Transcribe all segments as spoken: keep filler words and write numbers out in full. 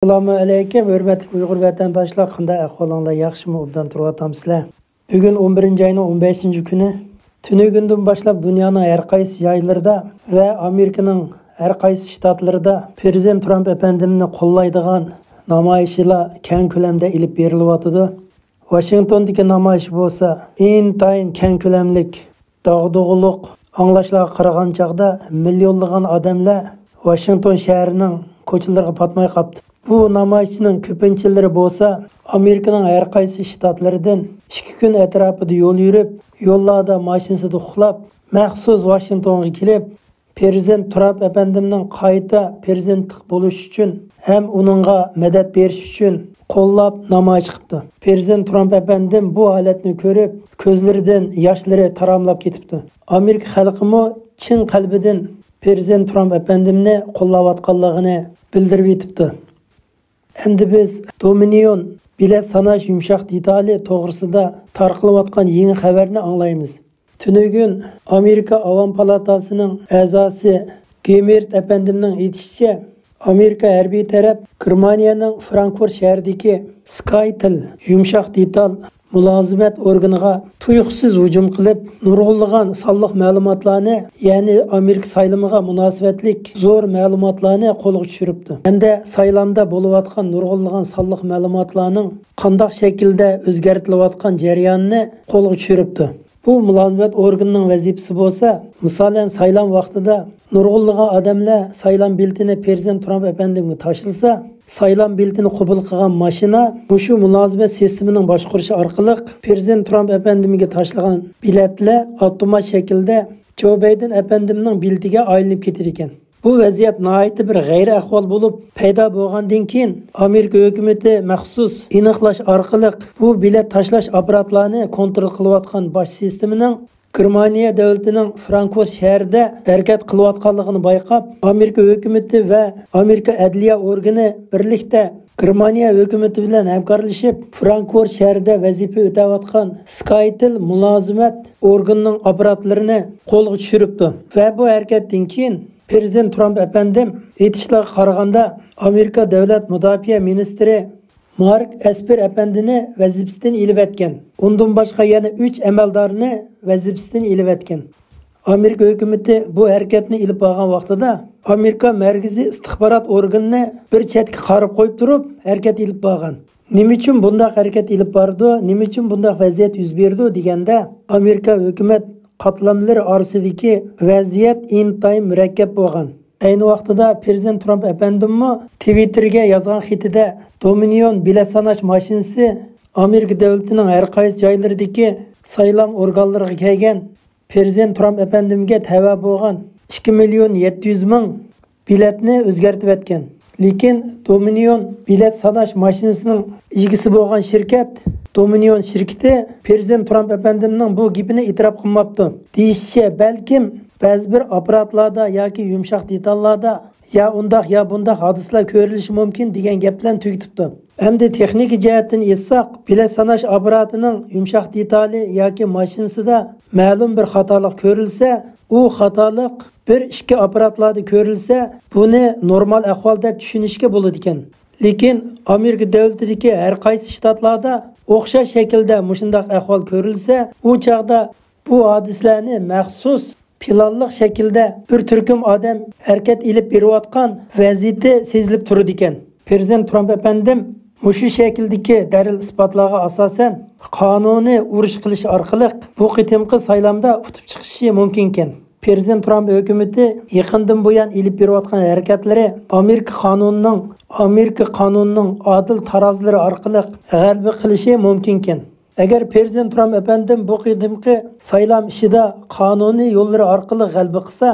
ئەسسالامۇ ئەلەيكۇم، ھۆرمەتلىك ئۇيغۇر ۋەتەنداشلار، قانداق ئەھۋالىڭلار، ياخشىمۇ، ئوبدان تۇرۇۋاتامسىلەر؟ بۈگۈن ئون بىرىنچى ئاينىڭ ئون بەشىنچى كۈنى. تۈنۈگۈندىن باشلاپ دۇنيانىڭ ھەر قايسى جايلىرىدا ۋە ئامېرىكىنىڭ ھەر قايسى شتاتلىرىدا پىرېزىدېنت ترامپ ئەپەندىمنى قوللايدىغان نامايىشلار كەڭ كۆلەمدە ئېلىپ بېرىلىۋاتىدۇ. ۋاشىنگتوندىكى نامايىش بولسا ئىنتايىن كەڭ كۆلەملىك داغدۇغىلىق ئاڭلاشلارغا قارىغان چاغدا مىليونلىغان ئادەملەر ۋاشىنگتون شەھىرىنىڭ كوچىلىرىغا پاتماي قاپتۇ. بۇ نامايىشچىنىڭ كۆپىنچىلىرى بولسا ئامېرىكىنىڭ ھەر قايسى شتاتلىرىدىن ئىككى كۈن ئەتراپىدا يول يۈرۈپ، يوللاردا ماشىنىسىدا ئۇخلاپ، مەخسۇس ۋاشىنگتونغا كېلىپ، پىرېزىدېنت ترامپ ئەپەندىمنىڭ قايتا پىرېزىدېنت بولۇش ئۈچۈن ھەم ئۇنىڭغا مەدەت بېرىش ئۈچۈن قوللاپ نامايىش قىپتۇ. پىرېزىدېنت ترامپ ئەپەندىم بۇ ھالەتنى كۆرۈپ، كۆزلىرىدىن ياشلىرى تاراملاپ كېتىپتۇ. ئامېرىكا خەلقىمۇ چىن قەلبىدىن پىرېزىدېنت ترامپ ئەپەندىمنى قوللاۋاتقانلىقىنى بىلدۈرۈۋېتىپتۇ. ئەمدى بىز دومىنىيون بېلەت ساناش يۇمشاق دېتالى توغرىسىدا تارقىلىۋاتقان يېڭى خەۋەرنى ئاڭلايمىز. تۈنۈگۈن ئامېرىكا ئاۋام پالاتاسىنىڭ ئەزاسى گېمېرت ئەپەندىمنىڭ ئېيتىشىچە، ئامېرىكا ھەربىي تەرەپ گېرمانىيەنىڭ فرانكفورت شەھىرىدىكى سكايتىل يۇمشاق دېتال مۇلازىمەت ئورگىنىغا تۇيۇقسىز ھۇجۇم قىلىپ، نۇرغۇنلىغان سانلىق مەلۇماتلارنى، يەنى ئامېرىكا سايلىمىغا مۇناسىۋەتلىك زور مەلۇماتلارنى قولغا چۈشۈرۈپتۇ. ھەمدە سايلامدا بولۇۋاتقان نۇرغۇنلىغان سانلىق مەلۇماتلارنىڭ قانداق شەكىلدە ئۆزگەرتىلىۋاتقان جەريانىنى قولغا چۈشۈرۈپتۇ. بۇ مۇلازىمەت ئورگىنىنىڭ ۋەزىپىسى بولسا، مىسالەن، سايلام ۋاقتىدا نۇرغۇنلىغان ئادەملەر سايلام بېلىتىنى پىرېزىدېنت ترامپ ئەپەندىمگە تاشلىسا، سايلام بېلىتىنى قوبۇل قىلغان ماشىنا مۇشۇ مۇلازىمەت سىستېمىنىڭ باشقۇرۇشى ئارقىلىق پىرېزىدېنت ترامپ ئەپەندىمگە تاشلىغان بېلەتلەر ئاپتومات شەكىلدە جو بايدېن ئەپەندىمنىڭ بېلىتىگە ئايلىنىپ كېتىدىكەن. بۇ ۋەزىيەت ناھايىتى بىر غەيرىي ئەھۋال بولۇپ پەيدا بولغاندىن كېيىن، ئامېرىكا ھۆكۈمىتى مەخسۇس ئېنىقلاش ئارقىلىق بۇ بېلەت تاشلاش ئاپپاراتلارنى كونترول قىلىۋاتقان باش سىستېمىنىڭ گېرمانىيە دۆلىتىنىڭ فرانكفورت شەھىرىدە ھەرىكەت قىلىۋاتقانلىقىنى بايقاپ، ئامېرىكا ھۆكۈمىتى ۋە ئامېرىكا ئەدلىيە ئورگىنى بىرلىكتە گېرمانىيە ھۆكۈمىتى بىلەن ھەمكارلىشىپ، فرانكفورت شەھىرىدە ۋەزىپە ئۆتەۋاتقان سكايتىل مۇلازىمەت ئورگىنىنىڭ ئاپپاراتلىرىنى قولغا چۈشۈرۈپتۇ ۋە بۇ ھەرىكەتتىن كېيىن پىرېزىدېنت ترامپ ئەپەندىم ئېيتىشلارغا قارىغاندا، ئامېرىكا دۆلەت مۇداپىئە مىنىستىرى مارك ئەسپېر ئەپەندىنى ۋەزىپىسىدىن ئېلىۋەتكەن. ئۇندىن باشقا يەنە ئۈچ ئەمەلدارنى ۋەزىپىسىدىن ئېلىۋەتكەن. ئامېرىكا ھۆكۈمىتى بۇ ھەرىكەتنى ئېلىپ بارغان ۋاقتىدا، ئامېرىكا مەركىزىي ئىستىخبارات ئورگىنىنى بىر چەتكە قاراپ قويۇپ تۇرۇپ، ھەرىكەت ئېلىپ بارغان. نېمە ئۈچۈن بۇنداق ھەرىكەت ئېلىپ بارىدۇ؟ نېمە ئۈچۈن بۇنداق ۋەزىيەت يۈز بېرىدۇ دېگەندە، ئامېرىكا ھۆكۈمەت قاتلاملىرى ئارىسىدىكى ۋەزىيەت ئىنتايىن مۇرەككەپ بولغان. ئەينى ۋاقتىدا پىرېزىدېنت ترامپ ئەپەندىممۇ تىۋىتتېرگە يازغان خېتىدە، دومىنىيون بېلەت ساناش ماشىنىسى ئامېرىكا دۆلىتىنىڭ ھەر قايسى جايلىرىدىكى سايلام ئورگانلىرىغا كەلگەن پىرېزىدېنت ترامپ ئەپەندىمگە تەۋە بولغان ئىككى مىليون يەتتە يۈز مىڭ بېلەتنى ئۆزگەرتىۋەتكەن. لېكىن دومىنىيون بېلەت ساناش ماشىنىسىنىڭ ئىگىسى بولغان شىركەت، دومىنىيون شىركىتى پىرېزىدېنت ترامپ ئەپەندىمنىڭ بۇ گېپىنى ئېتىراپ قىلماپتۇ. دېيىشىچە، بەلكىم بەزى بىر ئاپپاراتلاردا ياكى يۇمشاق دېتاللاردا يا ئۇنداق، يا بۇنداق ھادىسىلەر كۆرۈلۈشى مۇمكىن دېگەن گەپ بىلەن تۈگىتىپتۇ. ئەمدى تېخنىكا جەھەتتىن ئېيتساق، بېلەت ساناش ئاپپاراتىنىڭ يۇمشاق دېتالى ياكى ماشىنىسىدا مەلۇم بىر خاتالىق كۆرۈلسە، ئۇ خاتالىق بىر ئىككى ئاپپاراتلاردا كۆرۈلسە، بۇنى نورمال ئەھۋال دەپ چۈشىنىشكە بولىدىكەن. لېكىن ئامېرىكا دۆلىتىدىكى ھەر قايسى شتاتلاردا ئوخشاش شەكىلدە مۇشۇنداق ئەھۋال كۆرۈلسە، ئۇ چاغدا بۇ ھادىسىلەرنى مەخسۇس پىلانلىق شەكىلدە بىر تۈركۈم ئادەم ھەرىكەت ئېلىپ بېرىۋاتقان ۋەزىيىتى سېزىلىپ تۇرىدىكەن. پىرېزىدېنت ترامپ ئەپەندىم مۇشۇ شەكىلدىكى دەلىل-ئىسپاتلارغا ئاساسەن قانۇنىي ئۇرۇش قىلىش ئارقىلىق بۇ قېتىمقى سايلامدا ئۇتۇپ چىقىشى مۇمكىنكەن. پىرېزىدېنت ترامپ ھۆكۈمىتى يېقىندىن بۇيان ئېلىپ بېرىۋاتقان ھەرىكەتلىرى ئامېرىكا قانۇنىنىڭ، ئامېرىكا قانۇنىنىڭ ئادىل تارازىلىرى ئارقىلىق غەلىبە قىلىشى مۇمكىنكەن. ئەگەر پىرېزىدېنت ترامپ ئەپەندىم بۇ قېتىمقى سايلام ئىشىدا قانۇنىي يوللىرى ئارقىلىق غەلىبە قىلسا،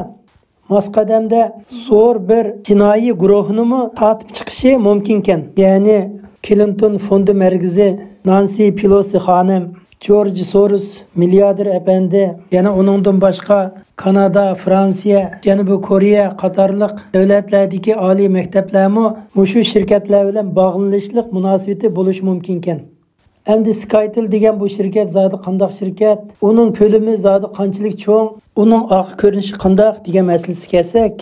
ماس قەدەمدە زور بىر جىنايى گۇرۇھنىمۇ تارتىپ چىقىشى مۇمكىنكەن. يەنى كلىنتون فوندى مەركىزى، نانسى پېلوسى خانىم، جورج سوروس مىلياردېر ئەپەندى، يەنە ئۇنىڭدىن باشقا كانادا، فرانسىيە، جەنۇبىي كورېيە قاتارلىق دۆلەتلەردىكى ئالىي مەكتەپلەرمۇ مۇشۇ شىركەتلەر بىلەن باغلىنىشلىق مۇناسىۋىتى بولۇشى مۇمكىنكەن. ئەمدى سكايتېل دېگەن بۇ شىركەت زادى قانداق شىركەت؟ ئۇنىڭ كۆلىمى زادى قانچىلىك چوڭ؟ ئۇنىڭ ئارقا كۆرۈنۈشى قانداق دېگەن مەسىلىسىگە كەلسەك،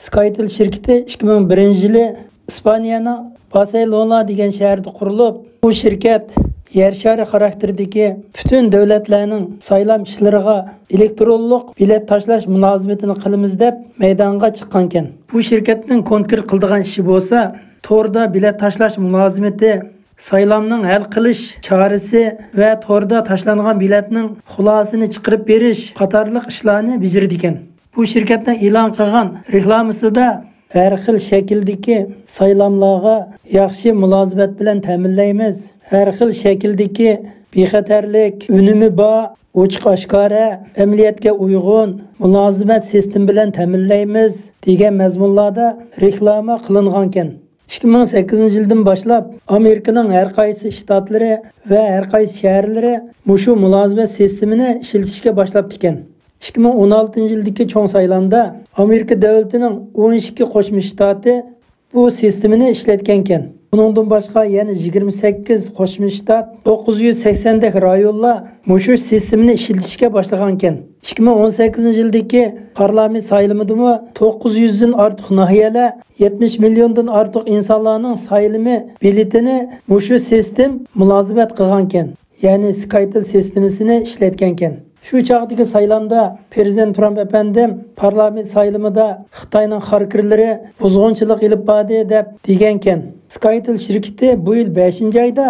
سكايتېل شىركىتى ئىككى مىڭ بىرىنچى يىلى ئىسپانىيەنىڭ بارسېلونا دېگەن شەھەردە قۇرۇلۇپ، بۇ شىركەت يەر شارى خاراكتېرىدىكى پۈتۈن دۆلەتلەرنىڭ سايلام ئىشلىرىغا ئېلېكترونلۇق بېلەت تاشلاش مۇلازىمىتىنى قىلىمىز دەپ مەيدانغا چىققانكەن. بۇ شىركەتنىڭ كونكرېت قىلىدىغان ئىشى بولسا، توردا بېلەت تاشلاش مۇلازىمىتى، سايلامنىڭ ھەل قىلىش چارىسى ۋە توردا تاشلانغان بېلەتنىڭ خۇلاسىنى چىقىرىپ بېرىش قاتارلىق ئىشلارنى بېجىرىدىكەن. بۇ شىركەتنىڭ ئېلان قىلغان رېكلامىسىدا ھەر خىل شەكىلدىكى سايلاملارغا ياخشى مۇلازىمەت بىلەن تەمىنلەيمىز. ھەر خىل شەكىلدىكى بىخەتەرلىك، ئۈنۈمى بار، ئوچۇق ئاشكارا، ئەمەلىيەتكە ئۇيغۇن مۇلازىمەت سىستېما بىلەن تەمىنلەيمىز، دېگەن مەزمۇنلاردا رېكلاما قىلىنغانكەن. ئىككى مىڭ سەككىزىنچى يىلدىن باشلاپ ئامېرىكىنىڭ ھەر قايسى شتاتلىرى ۋە ھەر قايسى شەھەرلىرى مۇشۇ مۇلازىمەت سىستېمىنى ئىشلىتىشكە باشلاپتىكەن. ئىككى مىڭ ئون ئالتىنچى يىلدىكى چوڭ سايلامدا ئامېرىكا دۆلىتىنىڭ ئون ئىككى قوشما شتاتى بۇ سىستېمىنى ئىشلەتكەنكەن. بۇنىڭدىن باشقا يەنە يىگىرمە سەككىز قوشما شتات، توققۇز يۈز سەكسەندەك رايونلار مۇشۇ سىستېمىنى ئىشلىتىشكە باشلىغانكەن. ئىككى مىڭ ئون سەككىزىنچى يىلدىكى پارلامېنت سايلىمىدىمۇ توققۇز يۈزدىن ئارتۇق ناھىيەلەر، يەتمىش مىليوندىن ئارتۇق ئىنسانلارنىڭ سايلىمى بېلىتىنى مۇشۇ سىستېم مۇلازىمەت قىلغانكەن. يەنى سكايتېل سىستېمىسىنى ئىشلەتكەنكەن. شۇ چاغدىكى سايلامدا پىرېزىدېنت ترامپ ئەپەندىم پارلامېنت سايلىمىدا خىتاينىڭ خاكېرلىرى بۇزغۇنچىلىق ئېلىپ باردى دەپ دېگەنكەن. سكايتېل شىركىتى بۇ يىل بەشىنچى ئايدا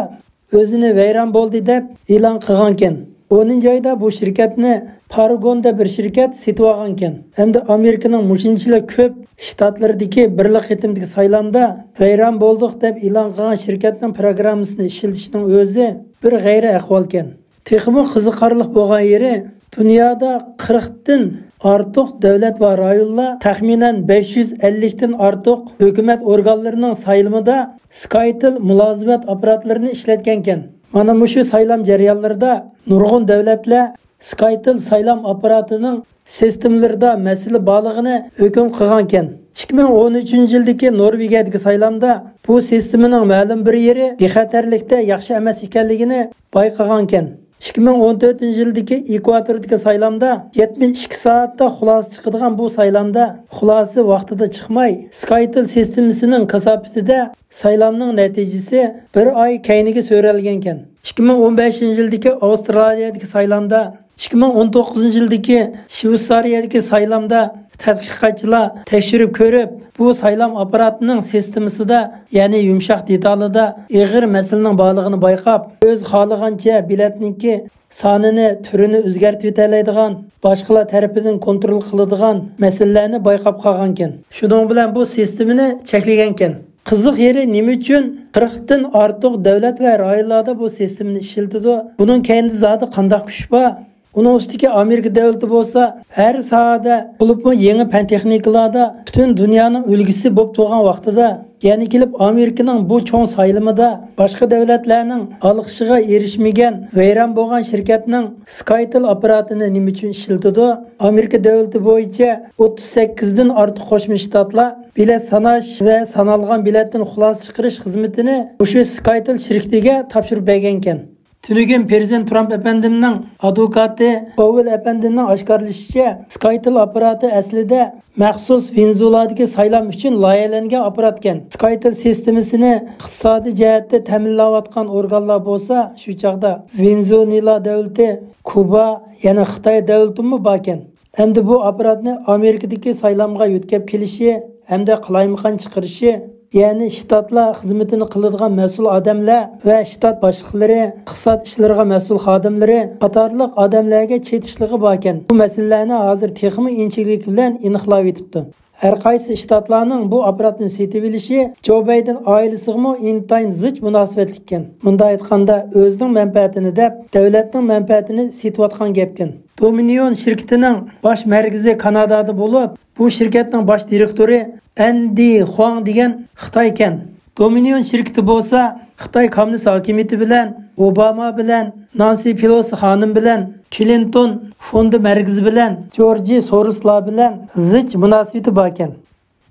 ئۆزىنى ۋەيران بولدى دەپ ئېلان قىلغانكەن. ئونىنچى ئايدا بۇ شىركەتنى پارگون دەپ بىر شىركەت سېتىۋالغانكەن ھەمدە ئامېرىكىنىڭ مۇشۇنچىلىك كۆپ شتاتلىرىدىكى بىرلا قېتىمدىكى سايلامدا ۋەيران بولدۇق دەپ ئېلان قىلغان شىركەتنىڭ پىروگراممىسىنى ئىشلىتىشنىڭ ئۆزى بىر غەيرىي ئەھۋالكەن. تېخىمۇ قىزىقارلىق بولغان يېرى، دۇنيادا قىرىقتىن ئارتۇق دۆلەت ۋە رايونلار، تەخمىنەن بەش يۈز ئەللىكتىن ئارتۇق ھۆكۈمەت ئورگانلىرىنىڭ سايلىمىدا سكايتېل مۇلازىمەت ئاپپاراتلىرىنى ئىشلەتكەنكەن. مانا مۇشۇ سايلام جەريانلىرىدا نۇرغۇن دۆلەتلەر سكايتېل سايلام ئاپپاراتىنىڭ سىستېمىلىرىدا مەسىلە بارلىقىنى ھۆكۈم قىلغانكەن. ئىككى مىڭ ئون ئۈچىنچى يىلدىكى نورۋېگىيەدىكى سايلامدا بۇ سىستېمىنىڭ مەلۇم بىر يېرى بىخەتەرلىكتە ياخشى ئەمەس ئىكەنلىكىنى بايقىغانكەن. ئىككى مىڭ ئون تۆتىنچى يىلدىكى ئېكۋاتوردىكى سايلامدا يەتمىش ئىككى سائەتتە خۇلاسە چىقىدىغان بۇ سايلامدا خۇلاسە ۋاقتىدا چىقماي، سكايتېل سىستېمىسىنىڭ كاساپىتىدە سايلامنىڭ نەتىجىسى بىر ئاي كەينىگە سۆرەلگەنكەن. ئىككى مىڭ ئون بەشىنچى يىلدىكى ئاۋسترالىيەدىكى سايلامدا، ئىككى مىڭ ئون توققۇزىنچى يىلدىكى شۋېتسارىيەدىكى سايلامدا تەتقىقاتچىلار تەكشۈرۈپ كۆرۈپ، بۇ سايلام ئاپپاراتىنىڭ سىستېمىسىدا، يەنى يۇمشاق دېتالىدا ئېغىر مەسىلىنىڭ بارلىقىنى بايقاپ، ئۆز خالىغانچە بېلەتنىڭكى سانىنى، تۈرىنى ئۆزگەرتىۋېتەلەيدىغان، باشقىلار تەرىپىدىن كونترول قىلىدىغان مەسىلىلەرنى بايقاپ قالغانكەن. شۇنىڭ بىلەن بۇ سىستېمىنى چەكلىگەنكەن. قىزىق يېرى، نېمە ئۈچۈن قىرىقتىن ئارتۇق دۆلەت ۋە رايونلاردا بۇ سىستېمىنى ئىشلىتىدۇ؟ بۇنىڭ كەينىدە زادى قانداق كۈچ بار؟ ئۇنىڭ ئۈستىگە ئامېرىكا دۆلىتى بولسا ھەر ساھەدە، بولۇپمۇ يېڭى پەن تېخنىكىلاردا پۈتۈن دۇنيانىڭ ئۈلگىسى بولۇپ تۇرغان ۋاقتىدا، يەنە كېلىپ ئامېرىكىنىڭ بۇ چوڭ سايلىمىدا باشقا دۆلەتلەرنىڭ ئالقىشىغا ئېرىشمىگەن، ۋەيران بولغان شىركەتنىڭ سكايتېل ئاپپاراتىنى نېمە ئۈچۈن ئىشلىتىدۇ؟ ئامېرىكا دۆلىتى بويىچە ئوتتۇز سەككىزدىن ئارتۇق قوشما شتاتلار بېلەت ساناش ۋە سانالغان بېلەتتىن خۇلاسە چىقىرىش خىزمىتىنى مۇشۇ سكايتېل شىركىتىگە تاپشۇرۇپ بەرگەنكەن. تۈنۈگۈن پىرېزىدېنت ترامپ ئەپەندىمنىڭ ئادۋوكاتى ئوۋېل ئەپەندىنىڭ ئاشكارىلىشىچە، سكايتېل ئاپپاراتى ئەسلىدە مەخسۇس ۋېنېزۇېلادىكى سايلام ئۈچۈن لايىھەلەنگەن ئاپپاراتكەن. سكايتېل سىستېمىسىنى ئىقتىسادىي جەھەتتە تەمىنلەۋاتقان ئورگانلار بولسا، شۇ چاغدا ۋېنېزۇېلا دۆلىتى، كۇبا، يەنە خىتاي دۆلىتىمۇ باركەن. ئەمدى بۇ ئاپپاراتنى ئامېرىكىدىكى سايلامغا يۆتكەپ كېلىشى ھەمدە قالايمىقان چىقىرىشى، يەنى شتاتلار خىزمىتىنى قىلىدىغان مەسئۇل ئادەملەر ۋە شتات باشلىقلىرى، ئىقتىساد ئىشلىرىغا مەسئۇل خادىملىرى قاتارلىق ئادەملەرگە چېتىشلىقى باركەن. بۇ مەسىلىلەرنى ھازىر تېخىمۇ ئىنچىكىلىك بىلەن ئېنىقلاۋېتىپتۇ. ھەر قايسى شتاتلارنىڭ بۇ ئاپپاراتنى سېتىۋېلىشى جو بايدېن ئائىلىسىغىمۇ ئىنتايىن زىچ مۇناسىۋەتلىككەن. مۇنداق ئېيتقاندا، ئۆزىنىڭ مەنپەئەتىنى دەپ، دۆلەتنىڭ مەنپەئەتىنى سېتىۋاتقان گەپكەن. دومىنىيون شىركىتىنىڭ باش مەركىزى كانادادا بولۇپ، بۇ شىركەتنىڭ باش دىرېكتورى ئەندى خۇاڭ دېگەن خىتايكەن. دومىنىيون شىركىتى بولسا خىتاي كوممۇنىست ھاكىمىيىتى بىلەن، ئوباما بىلەن، نانسى پېلوسى خانىم بىلەن، كلىنتون فوندى مەركىزى بىلەن، جورجى سورسلار بىلەن زىچ مۇناسىۋىتى باركەن.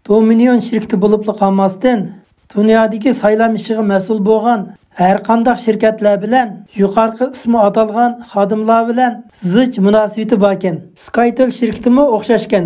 دومىنىيون شىركىتى بولۇپلا قالماستىن، دۇنيادىكى سايلام ئىشىغا مەسئۇل بولغان ھەرقانداق شىركەتلەر بىلەن يۇقىرىقى ئىسمى ئاتالغان خادىملار بىلەن زىچ مۇناسىۋىتى باركەن. سكايتېل شىركىتىمۇ ئوخشاشكەن.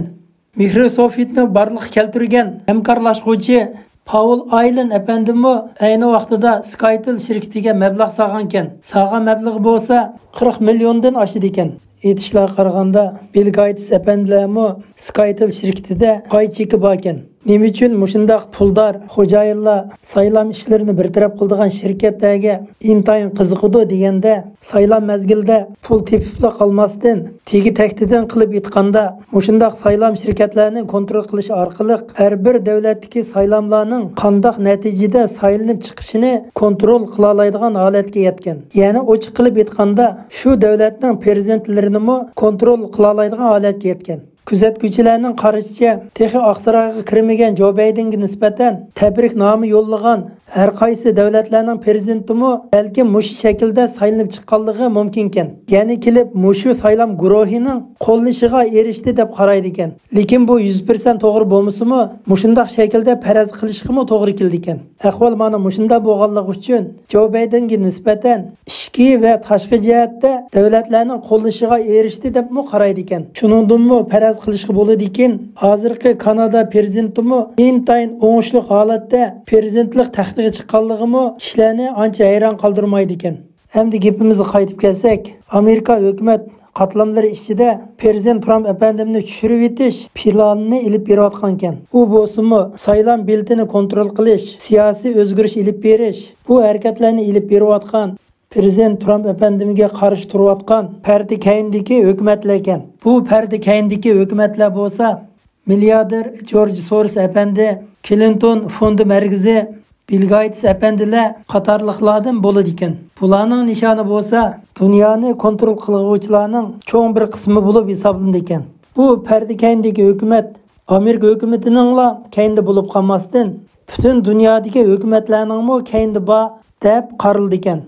مىكروسوفتنى بارلىققا كەلتۈرگەن ھەمكارلاشقۇچى پاۋل ئايلېن ئەپەندىمۇ ئەينى ۋاقتىدا سكايتېل شىركىتىگە مەبلەغ سالغانكەن. سالغان مەبلىغى بولسا قىرىق مىليوندىن ئاشىدىكەن. ئېيتىشلارغا قارىغاندا، بىل گېيتس ئەپەندىلەرمۇ سكايتېل شىركىتىدە پاي چېكى باركەن. نېمە ئۈچۈن مۇشۇنداق پۇلدار خوجايىنلار سايلام ئىشلىرىنى بىر تەرەپ قىلىدىغان شىركەتلەرگە ئىنتايىن قىزىقىدۇ دېگەندە، سايلام مەزگىلىدە پۇل تېپىپلا قالماستىن، تېگى تەكتىدىن قىلىپ ئېيتقاندا، مۇشۇنداق سايلام شىركەتلەرنى كونترول قىلىش ئارقىلىق ھەر بىر دۆلەتتىكى سايلاملارنىڭ قانداق نەتىجىدە سايلىنىپ چىقىشىنى كونترول قىلالايدىغان ھالەتكە يەتكەن. يەنى ئوچۇق قىلىپ ئېيتقاندا، شۇ دۆلەتنىڭ پىرېزىدېنتلىرىنىمۇ كونترول قىلالايدىغان ھالەتكە يەتكەن. كۆزەتكۈچىلەرنىڭ قارىشىچە، تېخى ئاقسارايغا كىرمىگەن جو بايدېنگە نىسبەتەن تەبرىكنامە يوللىغان ھەر قايسى دۆلەتلەرنىڭ پىرېزىدېنتىمۇ بەلكىم مۇشۇ شەكىلدە سايلىنىپ چىققانلىقى مۇمكىنكەن. يەنى كېلىپ مۇشۇ سايلام گۇرۇھىنىڭ قوللىشىغا ئېرىشتى دەپ قارايدىكەن. لېكىن بۇ يۈز پىرسەنت توغرا بولمىسىمۇ، مۇشۇنداق شەكىلدە پەرەز قىلىشقىمۇ توغرا كېلىدىكەن. ئەھۋال مانا مۇشۇنداق بولغانلىقى ئۈچۈن، جو بايدېنگە نىسبەتەن ئىچكى ۋە تاشقى جەھەتتە دۆلەتلەرنىڭ قوللىشىغا ئېرىشتى دەپمۇ قارايدىكەن. شۇنىڭدىنمۇ پەرەز قىلىشقا بولىدىكىن، ھازىرقى كانادا پىرېزىدېنتىمۇ ئىنتايىن ئوڭۇشلۇق ھالەتتە پىرېزىدېنتلىق تەختىگە چىققانلىقىمۇ كىشىلەرنى ئانچە ھەيران قالدۇرمايدىكەن. ئەمدى گېپىمىزگە قايتىپ كەلسەك، ئامېرىكا ھۆكۈمەت قاتلاملىرى ئىچىدە پىرېزىدېنت ترامپ ئەپەندىمنى چۈشۈرۈۋېتىش پىلانىنى ئېلىپ بېرىۋاتقانىكەن. ئۇ بولسىمۇ سايلام بېلىتىنى كونترول قىلىش، سىياسىي ئۆزگىرىش ئېلىپ بېرىش، بۇ ھەرىكەتلەرنى ئېلىپ بېرىۋاتقان، پىرېزىدېنت ترامپ ئەپەندىمگە قارشى تۇرۇۋاتقان پەردە كەينىدىكى ھۆكۈمەتلەركەن. بۇ پەردە كەينىدىكى ھۆكۈمەتلەر بولسا، مىلياردېر جورج سوروس ئەپەندى، كلىنتون فوندى مەركىزى، بىل گېيتس ئەپەندىلەر قاتارلىقلاردىن بولىدىكەن. بۇلارنىڭ نىشانى بولسا دۇنيانى كونترول قىلغۇچىلارنىڭ چوڭ بىر قىسمى بولۇپ ھېسابلىنىدىكەن. بۇ پەردە كەينىدىكى ھۆكۈمەت ئامېرىكا ھۆكۈمىتىنىڭلا كەينىدە بولۇپ قالماستىن، پۈتۈن دۇنيادىكى ھۆكۈمەتلەرنىڭمۇ كەينىدە بار دەپ قارىلىدىكەن.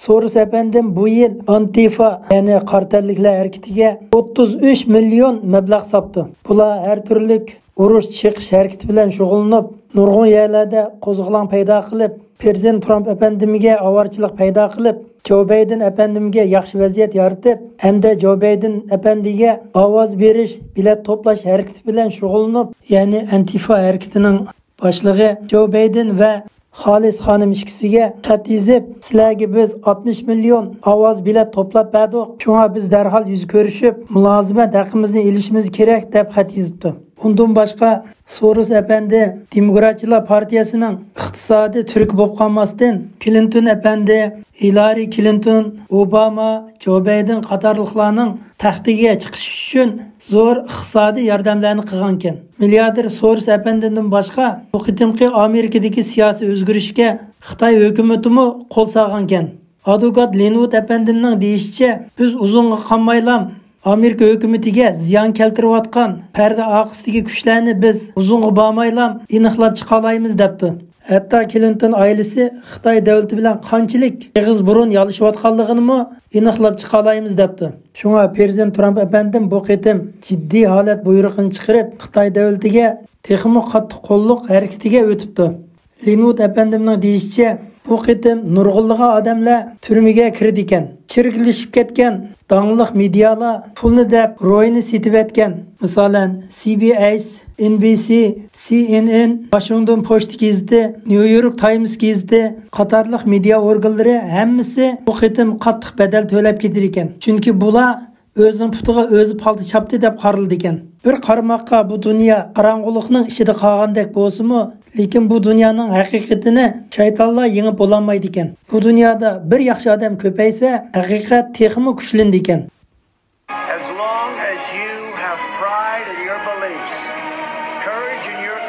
سوروس ئەپەندىم بۇ يىل ئانتىفا، يەنى قارا تەنلىكلەر ھەرىكىتىگە ئوتتۇز ئۈچ مىليون مەبلەغ ساپتۇ. بۇلار ھەر تۈرلۈك ئۇرۇش چېقىش ھەرىكىتى بىلەن شۇغۇللىنىپ، نۇرغۇن يەرلەردە قوزغىلاڭ پەيدا قىلىپ، پىرېزىدېنت ترامپ ئەپەندىمگە ئاۋارىچىلىق پەيدا قىلىپ، جو بايدېن ئەپەندىمگە ياخشى ۋەزىيەت يارىتىپ، ھەمدە جو بايدېن ئەپەندىگە ئاۋاز بېرىش، بېلەت توپلاش ھەرىكىتى بىلەن شۇغۇللىنىپ، يەنى ئەنتىفا ھەرىكىتىنىڭ باشلىقى جو بايدېن ۋە خالىس خانىم ئىككىسىگە خەت يېزىپ، سىلەرگە بىز ئاتمىش مىليون ئاۋاز بېلەت توپلاپ بەردۇق، شۇڭا بىز دەرھال يۈز كۆرۈشۈپ، مۇلازىمەت ھەققىمىزنى ئېلىشىمىز كېرەك، دەپ خەت يېزىپتۇ. ئۇندىن باشقا، سوروس ئەپەندى دېموكراتچىلار پارتىيەسىنىڭ ئىقتىسادىي تۈركى بولۇپ قالماستىن، كلىنتون ئەپەندى، ھىلارى كلىنتون، ئوباما، جو بايدېن قاتارلىقلارنىڭ تەختىگە چىقىشى ئۈچۈن زور ئىقتىسادىي ياردەملەرنى قىلغانىكەن. مىلياردېر سوروس ئەپەندىدىن باشقا، بۇ قېتىمقى ئامېرىكىدىكى سىياسىي ئۆزگىرىشكە خىتاي ھۆكۈمىتىمۇ قول سالغانىكەن. ئادۋوكات لىنۋۇد ئەپەندىمنىڭ دېيىشىچە، بىز ئۇزۇنغا قالمايلا ئامېرىكا ھۆكۈمىتىگە زىيان كەلتۈرۈۋاتقان پەردە ئارقىسىدىكى كۈچلەرنى بىز ئۇزۇنغا بارمايلا ئېنىقلاپ چىقالايمىز، دەپتۇ. ھەتتا كلىنتون ئائىلىسى خىتاي دۆلىتى بىلەن قانچىلىك ئېغىز بۇرۇن يالىشىۋاتقانلىقىنىمۇ ئېنىقلاپ چىقالايمىز، دەپتۇ. شۇڭا پىرېزىدېنت ترامپ ئەپەندىم بۇ قېتىم جىددىي ھالەت بۇيرۇقىنى چىقىرىپ، خىتاي دۆلىتىگە تېخىمۇ قاتتىق قوللۇق ھەرىكىتىگە ئۆتۈپتۇ. لىنۋۇد ئەپەندىمنىڭ دېيىشىچە، بۇ قېتىم نۇرغۇنلىغان ئادەملەر تۈرمىگە كىرىدىكەن. چىرىكلىشىپ كەتكەن داڭلىق مېدىيالار پۇلنى دەپ روھىنى سېتىۋەتكەن. مىسالەن، سى بى ئېس، ئېن بى سى، سى ئېن ئېن، ۋاشىنگتون پوچتا گېزىتى، نيۇ يورك تايمس گېزىتى قاتارلىق مېدىيا ئورگانلىرى ھەممىسى بۇ قېتىم قاتتىق بەدەل تۆلەپ كېتىدىكەن. چۈنكى بۇلار ئۆزىنىڭ پۇتىغا ئۆزى پالتا چاپتى دەپ قارىلىدىكەن. بىر قارىماققا بۇ دۇنيا قاراڭغۇلۇقنىڭ ئىچىدە قالغاندەك بولسىمۇ، لېكىن بۇ دۇنيانىڭ ھەقىقىتىنى شەيتانلار يېڭىپ بولالمايدىكەن. بۇ دۇنيادا بىر ياخشى ئادەم كۆپەيسە، ھەقىقەت تېخىمۇ كۈچلىنىدىكەن. As long as you have pride in your beliefs, courage in your